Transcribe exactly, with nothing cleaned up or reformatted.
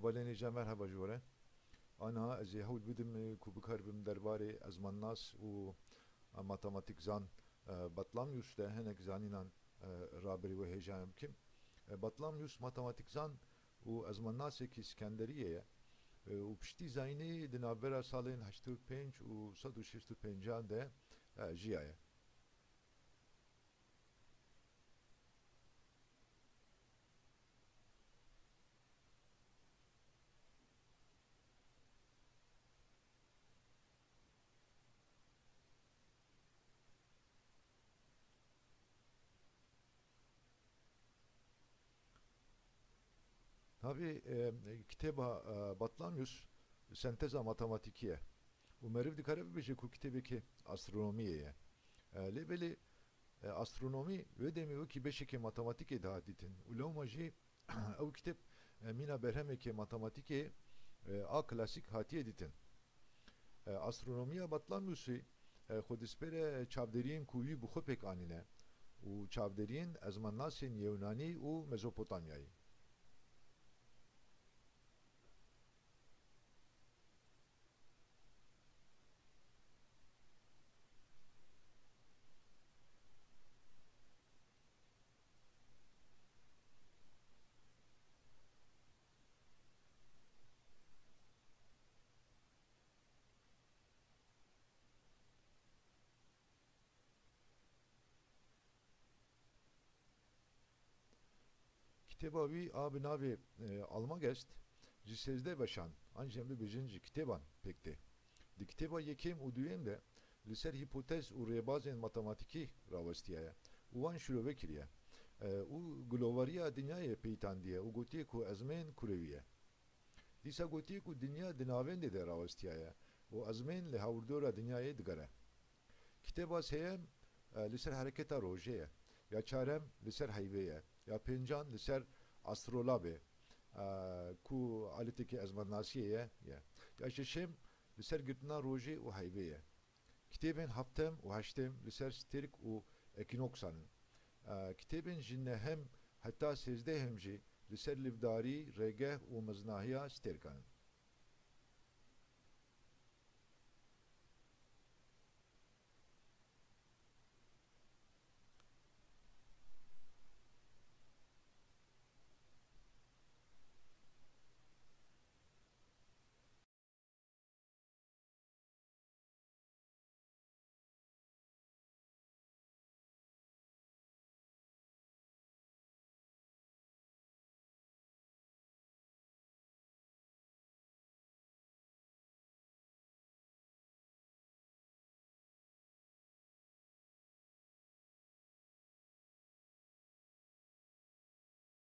Balên hêja, merheba ji we re. Aniha ez ê hewl bidim, e, ku bikaribim derbarê ezmannas û, e, matematîkzan, e, Batlamyus de hinek zanînan, e, rabirî wê hêjayan bikim. E, Batlamyus matematîkzan û ezmannasekî Skenderiyê ye, e, û piştî zayînê di navbera salên heştê û pênc û sed û şêst û pêncan de, e, jiyaye. Navê, e, kitêba, e, Batlamyus senteza matematîkî ye. Û meriv dikare bibêje ku kitêbekê astronomiyê ye. E, lê belê, e, astronomî wê demê wekî beşekê matematîkê dihat dîtin. Û lewma jî ew kitêb, e, mîna berhemekê matematîkê, e, a klasîk hatiye dîtin. E, astronomiya Batlamyusî, e, xwe dispêre çavderiyên ku wî bi xwe pêk anîne û çavderiyên ezmannasên Yewnanî û Mezopotamyayî. Kitêba wî a bi navê, e, Almagest ji sêzdeh beşan, an jî em bibêjin ji kitêban pêk tê. Di kitêba yekêm û duyêm de li ser hîpotez û rêbazên matematîkî rawestiyaye û wan şirove kiriye, e, û gilovariya dinyayê peytandiye û gotiye ku ezmên kurewî ye. Dîsa gotiye ku dinya di navendê de rawestiyaye û ezmên li hawirdora dinyayê digere. Kitêba sêyem, e, li ser hereketa rojê ye, ya çarem li ser heyvê ye, ya pêncan li ser astrolabê, e, ku aletekî ezmannasiyê ye, ye, ya şeşem li ser girtina rojê û heyvê ye. Kitêbên heftem û heştem li ser stêrk û ekînoksan in. E, kitêbên ji nehem heta sêzdehim jî li ser livdarî, rêgeh û meznahiya stêrkan in.